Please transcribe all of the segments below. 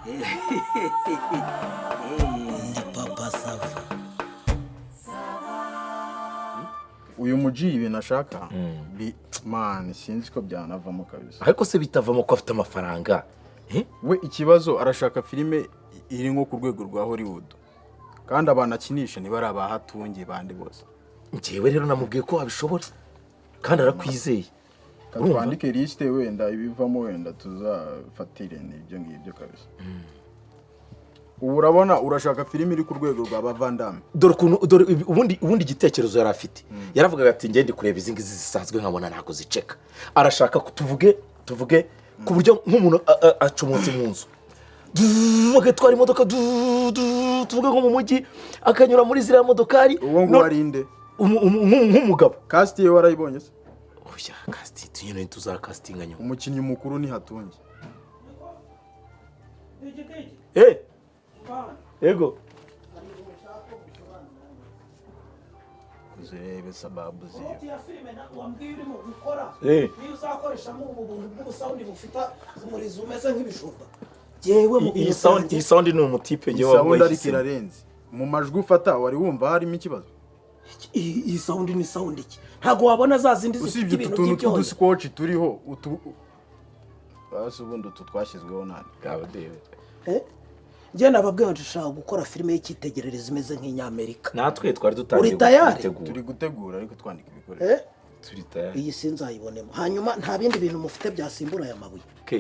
Ndi Papa Sava. Uyu muji ibintu ashaka man, sinzi ko byanavamo kabisa. Ariko se bitavamo ko afite amafaranga? Eh? We ikibazo, arashaka filime iri nko ku rwego rwa Hollywood, kandi abantu akinisha niba ari abahatungi bandi bose. Njyewe rero namubwiye ko wabishobora kandi arakwizeye. Ka twandike lisite, wenda ibivamo wenda tuzafatire n'ibyo ngibyo kabisa. Ubu urabona urashaka filime iri ku rwego rwa ba Van Damme. Dore ukuntu, dore ubundi igitekerezo yari afite, yaravugaga ati: "Ngende kureba izi ngizi zisanzwe nkabona ntabwo ziceka." Arashaka ko tuvuge ku buryo nk'umuntu acomotse mu nzu, agatwara imodoka, tuvuge nko mu mujyi, akanyura muri ziriya modokari. Uwo nguwo ari inde? Nk'umugabo. Cast ye warayibonye se? Oya, cast nyine tuzakasitinga nyuma. Umukinnyi mukuru ni Hatungi. Eh, yego. Uzirebe sababu ziwe. Konti ya filime wambwiye urimo gukora, Eh. niyo uzakoreshamo ubu buntu bw'ubu sound bufite umurizo umeze nk'ibijumba, jyewe mu Iyi bintu sound, byanjye. iyi sound ni umutipe njyewe Sound ariko wahisemo. irarenze. Mu majwi ufata wari wumva harimo ikibazo? Iyi sound ni sound iki? Ntabwo wabona za zindi zifite Usibye utu ibintu tuntu by'ibyoya. tw'udusikoci turiho utu, basi ubundi utu twashyizweho nande? Ngabo ndebe. Eh? Njye nababwiye ngo ndashaka gukora filime y'icyitegererezo imeze nk'inyamerika. Natwe twari dutangiye Uri tayari? gutegura. Turi gutegura ariko twandika ibikoresho. Eh? Turi tayari. Iyi sinzayibonemo. Hanyuma nta bindi bintu mufite byasimbura aya mabuye? Okay.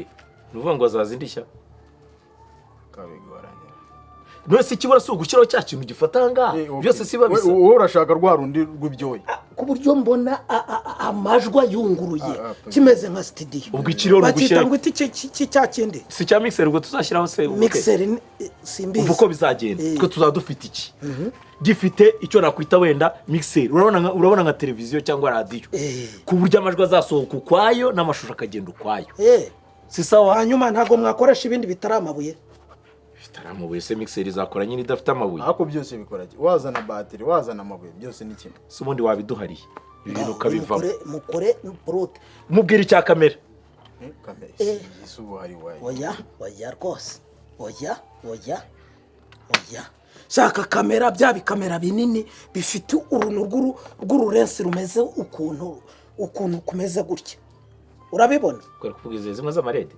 Ni ukuvuga ngo azaza indishya. Kabigoranye. None se ikibura si ugushyiraho cya kintu gifata aha ngaha? Eh, okay. Byose si biba bisa. Wowe urashaka rwa rundi rw'ibyoya. Ku buryo mbona amajwi ayunguruye, Ah, ah, kimeze nka sitidiyo. Ubwo ikiriho ni Bakita ugushyira ngo iti cya kindi. Si cya mixer ubwo tuzashyiraho se ubwo? Mixer simbizi. Umva uko bizagenda. Eh. Twe tuzaba dufite iki gifite icyo nakwita wenda mixer, urabona nka televiziyo cyangwa radiyo, Eh. ku buryo amajwi azasohoka ukwayo n'amashusho akagenda ukwayo. Eh. Si sawa? Hanyuma ntabwo mwakoresha ibindi bitari amabuye? Bitari amabuye se, mixer izakora nyine idafite amabuye? Ariko byose bikora kimwe. Wazana batiri, wazana amabuye, byose ni kimwe. Si ubundi wabiduhariye ibi bintu ukabivamo? Mukore porote. Mubwira icya kamera. Eh, kamera Eh. isi ubu hari wayi. Oya, oya rwose, oya, oya, oya. Shaka kamera, bya bikamera binini bifite uruntu rw'ururensi rumeze ukuntu kumeze gutya, urabibona? Kubera kuvuga izi zimwe z'amarede.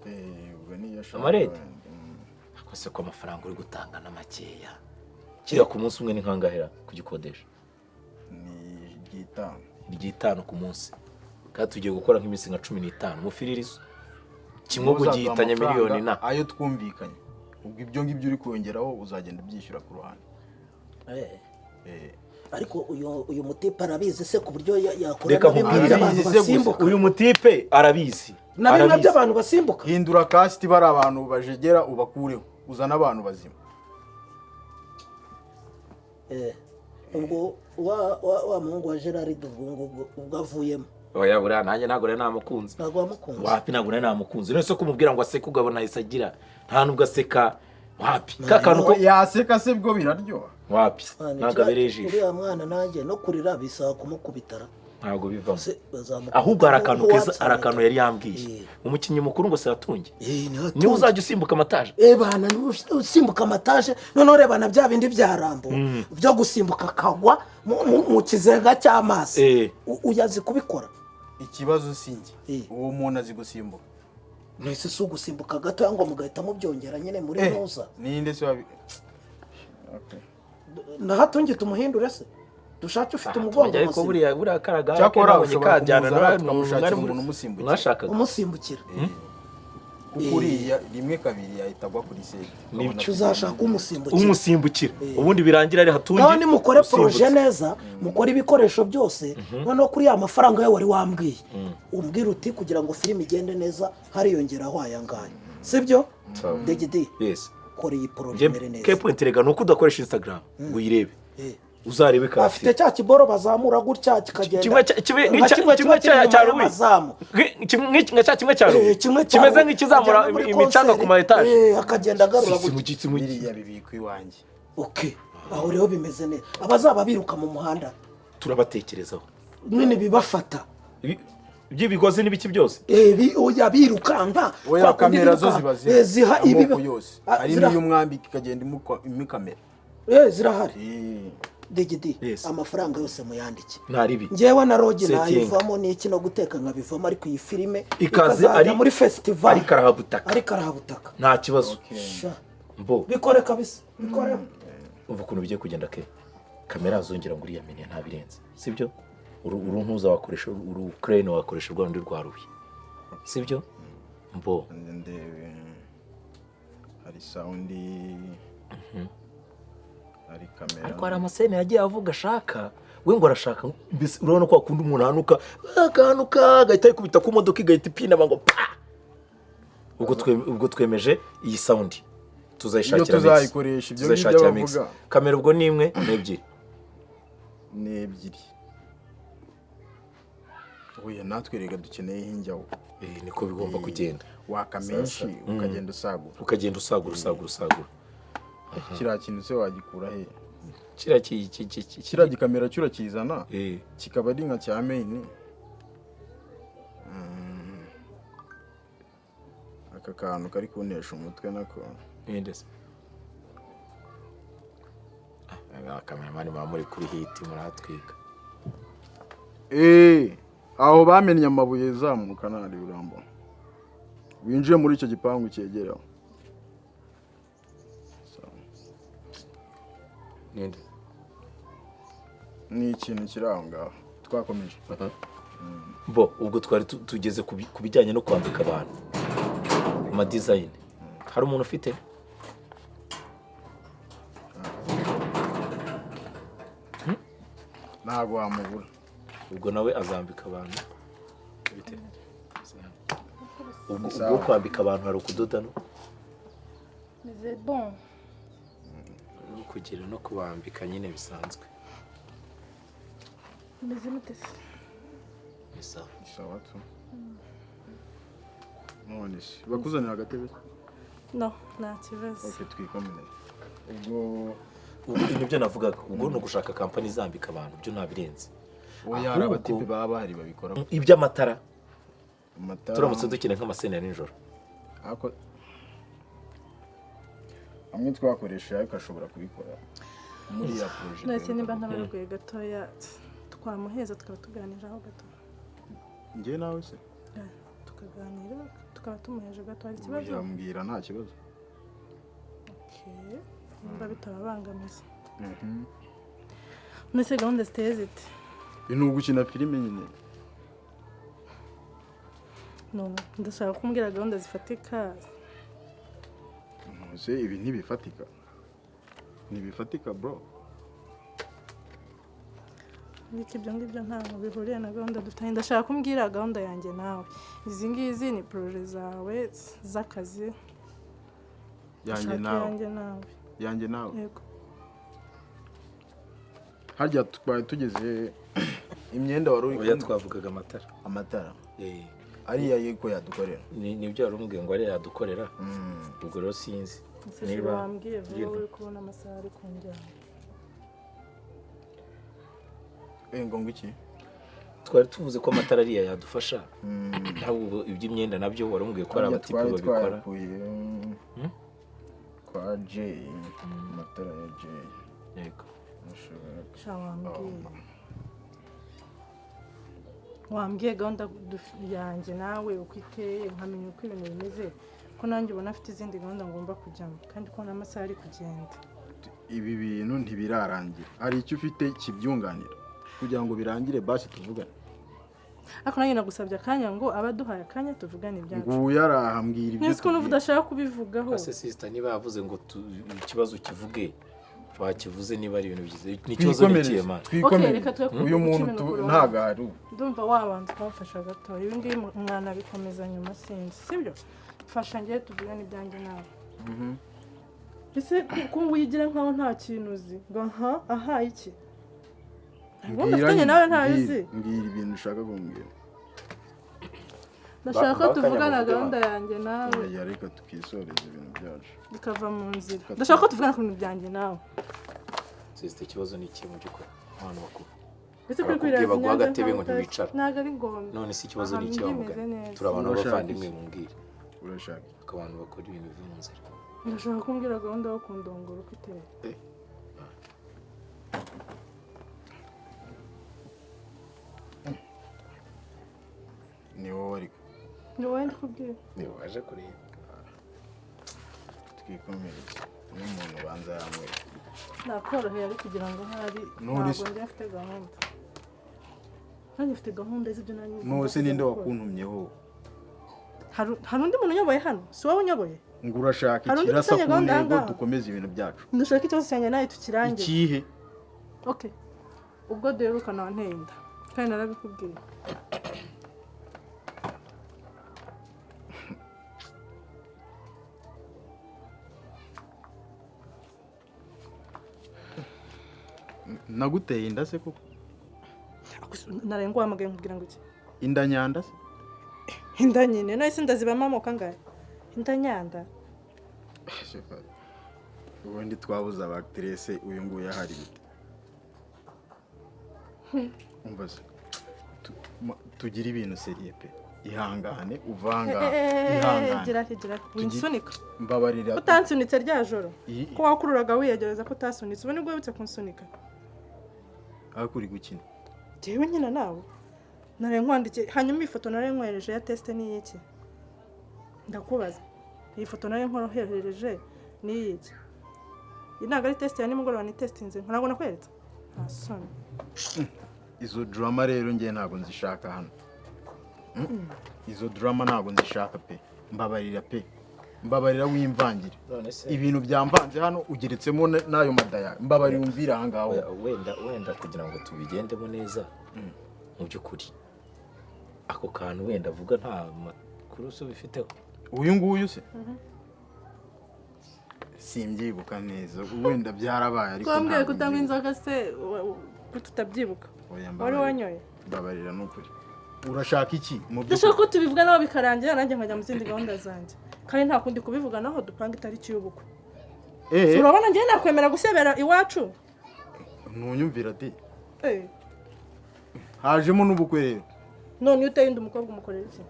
Eh, ubwo niyo ashaka Amarede? wenda. Ariko se ko amafaranga uri gutanga na makeya, kiriya ku munsi umwe ni nkangahera kugikodesha? Ni ry'itanu. Ry'itanu ku munsi, kandi tugiye gukora nk'iminsi nka 15 mufiririzo kimwe, ubwo Uzaduha gihitanye amafaranga miliyoni na ayo twumvikanye. Ubwo ibyo ngibyo uri kongeraho uzagenda ubyishyura ku ruhande. Eh. Eh. Ariko uyu mutipe arabizi se, ku buryo yakora Reka na bimwe nkubwire. by'abantu Arabizi se gusa. basimbuka? Uyu mutipe arabizi. Na bimwe Arabizi. by'abantu basimbuka. Hindura cast, bari abantu bajegera ubakureho, uzane abantu bazima. Eh, ubwo wa muhungu wa Gerard, ubwo ngubwo ubwo avuyemo. Oya, buriya nanjye ntabwo nari namukunze. Ntabwo wamukunze? Wapi, ntabwo nari namukunze. None se kumubwira ngo aseke, ugabona ahise agira, nta nubwo aseka, wapi, ka kantu ko Yaseka se bwo biraryoha? Wapi. Mwana, Ntabwo abereye ijisho. Uriya mwana nanjye no kurira bisaba kumukubitara. Ntabwo bivamo. Se bazamukubita Ahubwo hari akantu keza, nk'uwatsamye. hari akantu yari yambwiye. Eh. Umukinnyi mukuru ngo Sehatunge. Eh, niwe. Niwe uzajya usimbuka amataje. Eh bana, niwe usimbuka amataje. Noneho reba na bya bindi bya Rambo byo gusimbuka akagwa mu kizenga cy'amazi. Eh. Uyazi kubikora? Ikibazo si njye. Eh. Uwo muntu azi gusimbuka? Nahise si ugusimbuka gatoya ngo mugahita mubyongera nyine muri Eh, ntuza. Ninde se wabi? Okay. Na Hatungi tumuhindure se, dushake ufite umugongo Ariko muzima. buriya karagara Cyakora nabonye ushobora kajyana kumuzana, nawe tukamushakira mwari umuntu umusimbukira. Mwashakaga. Umusimbukira. Kuko uriya rimwe kabiri yahita agwa kuri set. Nibyo. Tuzashaka umusimbukira. Umusimbukira, ubundi birangira ari Hatungi Naho nimukore usimbutse. projet neza, mukore ibikoresho byose, noneho kuri ya mafaranga yo wari wambwiye, umbwira uti kugira ngo filime igende neza hariyongeraho aya ngaya, sibyo? Sawa. Degidi. Yes. Kora iyi projet Njye imere neza. Kepoint rega ni uko udakoresha Instagram ngo uyirebe. Eh. Uzarebe Afite karafite. cya kiboro bazamura gutya kikagenda Kimwe nka kimwe kimwe kiba kiri cya inyuma cya Louis. y'amazamu. Nka cya kimwe cya Eh, Louis kimwe cya kimeze Louis. nk'ikizamura Ajyana muri imicanga ku concert, ma etaje. eh, akagenda agarura gutya. Biriya bibikwa iwanjye. Okay, aho rero bimeze neza. Abazaba biruka mu muhanda Turabatekerezaho. nyine bibafata. By'ibigozi n'ibiki byose. Oya, birukanka. Oya, Kwa kundi kamera zo birukanka. ziba zihari. Ziha Amoko ibi yose. Ah, Hari n'iy'umwambika ikagenda imukamera. Zirahari. Digidi, Yes. amafaranga yose muyandike. Nta ribi. Njyewe na rogi Setting. nayivamo, n'iki no guteka nkabivamo, ariko iyi filime Ikaze ikazajya muri festival. Ari karahabutaka. Ari karahabutaka. Nta kibazo. Sha. Mbo. Bikore kabisa, bikore. Uva ukuntu bigiye kugenda ke, kamera zongera ngo uriyaminiye nta birenze, sibyo? Uru ntuza wakoresha uru crane, wakoresha rwa rundi rwa rubi, sibyo? Mbo. Ndebe, hari sound, hari kamera. Ariko hari amasene yagiye avuga ashaka, we ngo arashaka mbese urabona ko wakunda umuntu ahanuka, agahanuka agahita yikubita ku modoka igahita ipinama ngo pa. Ubwo twemeje iyi sound tuzayishakira Iyo mix. tuzayikoresha, ibyo ngibyo Tuzayishakira mix. bavuga. Kamera ubwo ni imwe n'ebyiri? Ni ebyiri. Oya, natwe rega dukeneye hinjyawo. Niko bigomba kugenda. Waka menshi ukagenda usagura. Ukagenda usagura, usagura, usagura. Kiriya kintu se wagikura he? Kiriya Kiriya gikamera cyo urakizana, kikaba ari nka cya main. Aka kantu kari kuntesha umutwe nako. Ninde se? Ah, kameramani muba muri kuri hiti muratwika. Aho bamennye amabuye, zamuka ntari urambona, winjiye muri icyo gipangu cyegereho. Ninde? Ni ikintu kiri aho ngaho, twakomeje. Bo ubwo twari tugeze ku bijyanye no kwambika abantu amadesign. Hari umuntu ufite? Ntabwo wamubura. Ubwo nawe azambika abantu bite? Ubwo kwambika abantu hari ukudoda no Meze bon. no kugira no kubambika nyine bisanzwe. Meze mute se? Ni sawa. Sawa tu. None se bakuzanira agatebe? No, nta kibazo. Ok, twikomereze ubwo. Ubwo nibyo navugaga, ubwo ni ugushaka kampani izambika abantu, byo ntabirenze. Oya, hari Ahubwo- abatipe baba bahari babikora. Iby'amatara. Amatara. Turamutse dukeneye nk'amasene ya nijoro. Ariko amwe twakoresha, ariko ashobora kubikora muri ya projet. None nimba ntabarogoye gatoya, twamuheza tukaba tuganiraho gato. Njye nawe se? Tukaganira tukaba tumuheje gato, hari ikibazo? Yambwira, nta kibazo. Okay. Nimba bitababangamiye. None se gahunda ziteye zite? Ni ugukina filime nyine. No, ndashaka kumbwira gahunda zifatika. Ese ibi ntibifatika? Ntibifatika, bro. Ariko ibyo ngibyo ntabwo bihuriye na gahunda dufitanye. Ndashaka kumbwira gahunda yanjye nawe. Izi ngizi ni projet zawe z'akazi. Yanjye Ndashaka nawe? iyanjye nawe. Yanjye nawe? Yego. Harya twari tugeze imyenda wari uri Oya, kumwe? twavugaga amatara. Amatara ariya yego yadukorera. Nibyo wari umubwiye ngo ariya yadukorera. Ubwo rero sinzi Ese niba wambwiye vuba, uri kubona amasaha ari kunjyana. Ngo iki? Twari tuvuze ko amatara ariya yadufasha, ntabwo ubwo iby'imyenda nabyo wari umubwiye ko hari Harya abatipe twari babikora. twayakuye kwa Jay, amatara ya Jay. Yego. Ashobora Sha, wambwiye gahunda yanjye nawe uko iteye, nkamenya uko ibintu bimeze, ko nanjye ubona afite izindi gahunda ngomba kujyamo, kandi ko n'amasaha ari kugenda. Ibi bintu ntibirarangira, hari icyo ufite kibyunganira kugira ngo birangire, basi tuvugane. Ariko nanjye nagusabye akanya ngo abe aduhaye akanya tuvugane ibyacu. Nguyu arahambwira ibyo Nzi ko n'ubu tubwira. udashaka kubivugaho. Ase sister, niba yavuze ngo ikibazo kivuge, wakivuze. Niba ari ibintu byiza, ni ikibazo ni ikihe, Twikomereze. man? Twikomereze. Okay, reka twe Uyu muntu guca ibintu ku ruhande. ntago ahari ubu. Ndumva wabanza ukamfasha gato, ibi ngibi mwanabikomeza nyuma, sinzi, sibyo? Mfasha ngewe tuvugane ibyanjye nawe. Ese ko wigira nkaho nta kintu uzi, ngo aha aha iki ubundi Mbwira afitanye nyine, nawe ntayo mbwira, uzi? Mbwira ibintu ushaka kumbwira. Ndashaka ko Bakanya tuvugana muvuge. gahunda yanjye nawe. Oya, reka tukisoreza ibintu byacu. Bikava mu nzira. Ndashaka ko tuvugana ku bintu byanjye nawe. Sister, ikibazo ni ikihe mu by'ukuri, abantu bakuru? Ese kuri Barakubwiye kwiraza baguha i Nyanza agatebe ngo nkaho utazi? ntiwicara. Ntabwo ari ngombwa. None se ikibazo Aha ni iki? ndi Wamugana meze neza. turi abantu Urashaka b'abavandimwe, iki? mumbwire. Urashaka iki? Ko abantu bakora ibintu biva mu nzira. Ndashaka kumbwira gahunda yo kundongora uko iteye. Ni wowe ariko. Ni wowe ndikubwira. Niba waje kureba. Twikomereze n'umuntu ubanza yanyweye. Nakoroheye ari kugira ngo ahari. None Ntabwo se- njye mfite gahunda, nanjye mfite gahunda z'ibyo nanjye ngomba None se ninde gukora. wakuntumyeho? Hari undi muntu unyoboye hano? Si wowe unyoboye? Ngo urashaka Hari undi ikirasa dufitanye ku gahunda aha ntego, ngaha? dukomeze ibintu byacu. Ndashaka ikibazo cyanjye nawe tukirangize. Ikihe? Okay, ubwo duherukana wanteye inda kandi narabikubwiye. Naguteye inda se koko? Naraye nguhamagaye nkubwira ngo iki? Inda nyanda se? Inda nyine, nahise ndazibamo amoko angahe? Inda nyanda. Ubundi twabuze abakitirese, uyu nguyu ahari bite? Umva se, tugire ibintu sérieux pe. Ihangane uvanga, ihangane. Gira gira, winsunika. Mbabarira. Utansunitse rya joro. Iyi- Ko wakururaga wiyegereza, ko utasunitse, ubu nibwo wibutse kunsunika? Ariko uri gukina. Jyewe nyina nawe naraye nkwandikiye. Hanyuma iyi foto naraye nkwohereje ya test ni iy'iki? Ndakubaza, iyi foto naraye nkwoherereje ni iy'iki? Iyi ntabwo ari test ya nimugoroba, ni testinze, ntabwo nakweretse. Nta soni. Izo drama rero njye ntabwo nzishaka hano. Izo drama ntabwo nzishaka pe. Mbabarira pe, mbabarira wimvangire. None se Ibintu byamvanze hano, ugeretsemo n'ayo madaya. Mbabarira umvire aha ngaho. Oya, wenda kugira ngo tubigendemo neza, mu by'ukuri ako kantu wenda avuga nta makuru se ubifiteho? Uyu nguyu se simbyibuka neza, wenda byarabaye ariko Twambwiye ntabwo kutanywa mbyibuka. inzoga se, ko tutabyibuka? Oya, Wari mbabarira. wanyoye. Mbabarira ni ukuri. Urashaka iki mu by'ukuri? Ndashaka ko tubivuga naho bikarangira, nanjye nkajya mu zindi gahunda zanjye, kandi nta kundi kubivuga naho dupanga itariki y'ubukwe. Eh. Urabona njyewe nakwemera gusebera iwacu? Ntunyumvira ati Eh, hajemo n'ubukwe rero. None iyo uteye inda umukobwa umukorera iki?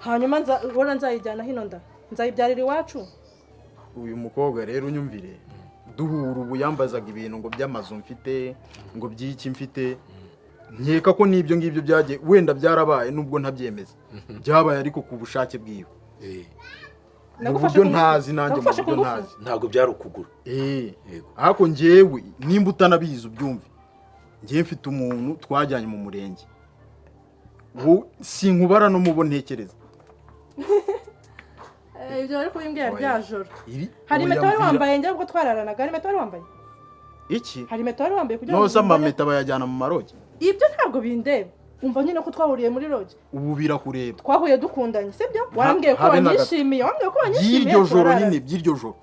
Hanyuma ubona nzayijyana hino nda nzayibyarira iwacu? Uyu mukobwa rero unyumvire, duhura ubu yambazaga ibintu ngo by'amazu mfite, ngo by'iki mfite. Nkeka ko n'ibyo ngibyo byagiye, wenda byarabaye nubwo ntabyemeza, byabaye ariko ku bushake bwiwe, mu Nagufashe buryo ku ngufu. ntazi nanjye, mu Nagufashe ku buryo ngufu. ntazi. Ntabwo byari ukuguru. Eh, Yego. ariko njyewe nimba utanabizi ubyumve, njyewe mfite umuntu twajyanye mu murenge. Wowe sinkubara no mubo ntekereza. Eh, ibyo bari kubimbwira Oya. rya joro. Iri Hari oya, impeta wari mvira. wambaye njye ubwo twararanaga? Hari impeta wari wambaye? Iki? Hari impeta wari wambaye kugira ngo Nose mbone? amameta bayajyana mu marogi? Ibyo ntabwo bindeba. Umva nyine ko twahuriye muri lodge. Ubu birakureba. Twahuye dukundanye, sibyo? Wambwiye ko Habe na gato. wanyishimiye, wambwiye ko wanyishimiye, By'iryo joro turararana. nyine, by'iryo joro.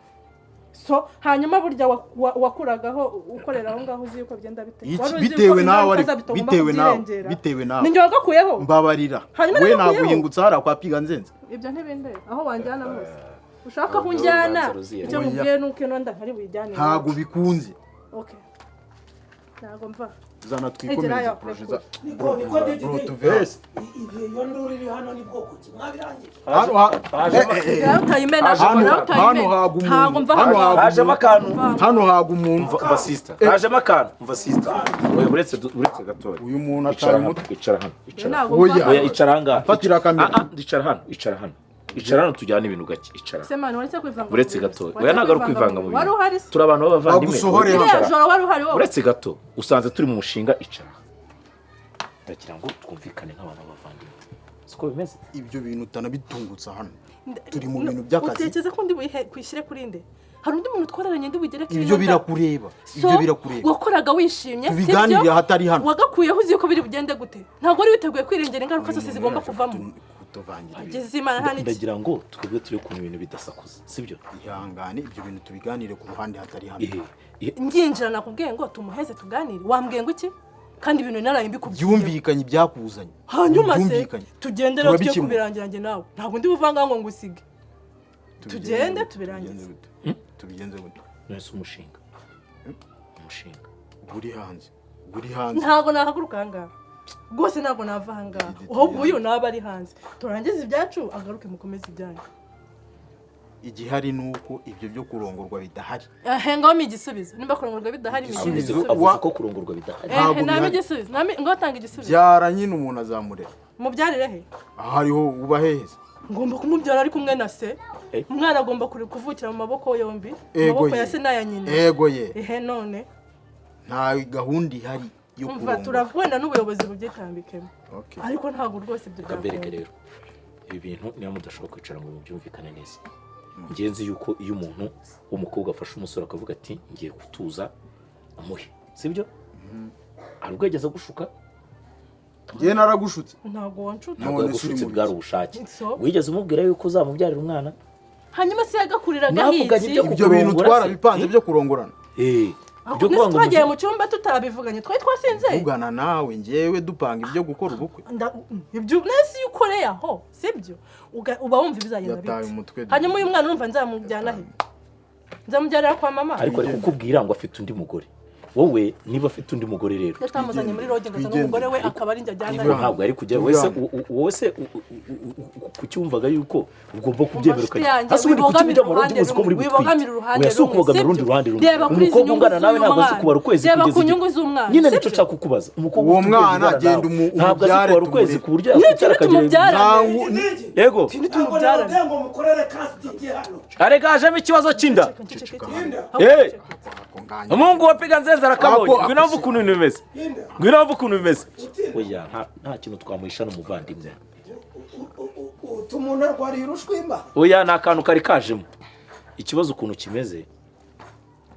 So hanyuma burya wakuragaho ukorera aho ngaho uzi yuko byenda bite? Iki- Wari uzi bitewe yuko nawe ingaruka ariko, zabyo utagomba bitewe nawe, kubyirengera? bitewe nawe. Ninjye wagakuyeho? Mbabarira. Hanyuma We nagakuyeho. naguhingutsa hariya kwa Piga Nzenze. Ibyo ntibindeba, aho wanjyana hose ushaka aho Urwo unjyana. rubanza ruziye. Icyo Oya. mubwiye ni uko ino nda ntari buyijyane Ntabwo iwacu. bikunze. Okay, ntabwo mva. Zana twikomereze. Egerayo, Projet za Niko niko. Bro, Didi. tuve hasi. Iyo nduru iri hano ni bwoko ki? Mwabirangije? Hano Nawe utayimena. Hano- Nawe utayimena. hano haga umuntu. Ntabwo mva Hano hano. haga Hajemo akantu. Hano haga umuntu. Umva sister, hajemo akantu. Umva sister. Oya, uretse gatoya. Uyu muntu Icara ataye hano, umutwe. icara hano, icara. Ntabwo Oya. mva. Oya, icara ahangaha. Fatira kamera. Ah, ah, icara hano, icara hano, icara hano, tujyane ibintu gake. Icara. Se man, waretse kwivanga mu Uretse bintu. gato. Waretse Oya, ntabwo ari ukwivanga mu bintu. Wari bintu. uhari se? Turi abantu b'abavandimwe. Bagusohore Icara. Iriya joro wari uhari wowe? Uretse gato, usanze turi mu mushinga. Icara, ndagira ngo twumvikane nk'abantu b'abavandimwe, siko bimeze? Ibyo bintu utanabitungutsa hano, turi mu bintu by'akazi. Utekereza ko ndi buyihe kwishyire kuri nde? Hari undi muntu twararanye ndi bugereke Ibyo ino nda? birakureba. So, Ibyo birakureba. wakoraga wishimye, Tubiganirire sibyo? ahatari hano. Wagakuyeho uzi yuko biri bugende gute? Ntabwo wari witeguye kwirengera ingaruka zose zigomba kuvamo. Kutuvangira ibintu. Ageze Imana nta n'iki. Ndagira ngo twebwe turi ukuntu ibintu bidasakuza, sibyo? Ihangane, ibyo bintu tubiganire ku ruhande hatari hano. Ihe ihe. Nginjira nakubwiye ngo tumuheze tuganire, wambwiye ngo iki? Kandi ibintu naraye mbikubwiye. Byumvikanye ibyakuzanye. Hanyuma se Byumvikanye. tugende rero tujye Turabikemura. kubirangira njye nawe. Ntabwo ndi buvanga ngo ngusige. Tubigenze Tugende gute? tubirangize. Tubigenze gute? Tubigenze gute? None se umushinga Uri hanze. Uri hanze. Ntabwo nahaguruka ahangaha rwose, ntabwo nava ahangaha. Ahubwo uyu naba ari hanze, turangize ibyacu, agaruke mukomeze ibyanyu. Igihari ni uko ibyo byo kurongorwa bidahari. Ehe, ngaho ni igisubizo. Nimba kurongorwa bidahari, ni Igisubizo. igisubizo. Avuze ko kurongorwa bidahari. Ntabwo Ehe, naba bihari. igisubizo. Ngaho tanga igisubizo. Byara nyine, umuntu azamurera. Mubyarire he? Aho ariho uba heheze. Ngomba kumubyara ari kumwe na se. Eh. Umwana agomba kuvukira mu maboko yombi, mu Ego maboko ye. ya se n'aya nyina. Ego ye. Ehe, none? Nta gahunda ihari yo Umva, kurongora. turavuna n'ubuyobozi bubyitambikemo. Okay. Ariko ntabwo rwose ibyo Reka mbereke byakunda. rero, ibi bintu niba mudashobora kwicara ngo mubyumvikane neza, ngenzi yuko iyo umuntu w'umukobwa afashe umusore akavuga ati ngiye gutuza amuhe, sibyo? Hari ubwo yageze gushuka? Njyewe naragushutse? Ntabwo wanshuta. Ntabwo None se uri yagushutse, mu bwari biki? ubushake. So? Wigeze umubwira yuko uzamubyarira umwana? Hanyuma se yagakuriraga Mwavuganye hiki? ibyo Ibyo bintu kurongora se? twarabipanze byo kurongorana. Eh, ibyo Nese kuvuga ngo twagiye mu cyumba tutabivuganye? Twari twasinze. Vugana nawe njyewe dupanga ibyo gukora ubukwe. Ibyo nese iyo ukoreye aho sibyo? Uba wumva ibizagenda Yataye bite? umutwe. Hanyuma uyu mwana urumva nzamujyana he? Nzamujyanira kwa mama? Ariko ari kukubwira ngo afite undi mugore. Wowe niba afite undi mugore rero, Yatamuzanye muri lodge ngo azane Twigendere. umugore we, akaba ari njye ajyana. ariko ntabwo ari kujya wese wowe se kuki wumvaga yuko ugomba kubyemera? Inshuti Ukajya yanjye, hasi ubundi, kuki wibogamira ujya mu rundi uruhande muzi ko muri rumwe, butwite? wibogamira uruhande Oya, si rumwe, ukubogamira urundi sibyo? ruhande rumwe. Reba kuri izi Umukobwa nyungu ungana nawe z'uyu ntabwo azi mwana. kubara ukwezi Reba kugeza ku igihe nyungu z'umwana, nyine nicyo sibyo? nshaka kukubaza. Umukobwa Uwo ufite ubwenge mwana ungana agenda nawe umubyare ntabwo azi kubara ukwezi tumurere. ku buryo yakwicara akagira Tumubyarane. Ntawu- Yego. Ntabwo nawe ngo mukorere casting hano. Arega hajemo ikibazo cy'inda. Ceceka. Inda. Eh, Ako nganya. umuhungu wa piga nzenze arakabonye. Ako- Ngwino wumve ukuntu ibintu bimeze. Inda. Ngwino wumve ukuntu bimeze. Utinda. Oya, nta kintu twamuhisha n'umuvandimwe. Umuntu arwariye urushwima. Oya, ni akantu kari kajemo ikibazo ukuntu kimeze.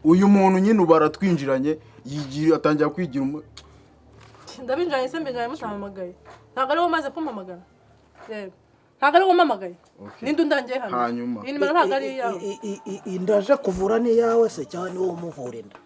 Uyu muntu nyine ubu aratwinjiranye, yigira, atangira kwigira Ndabinjiranye se? Mbinjiranye mutampamagaye? Ntabwo ari wowe umaze kumpamagara. Reba, ntabwo ari wowe umpamagaye. Okay. Ninde undangiye hano? Hanyuma. Iyi nimero ntabwo ari iyawe. Inda aje kuvura ni iyawe se, cyangwa ni wowe umuvura inda?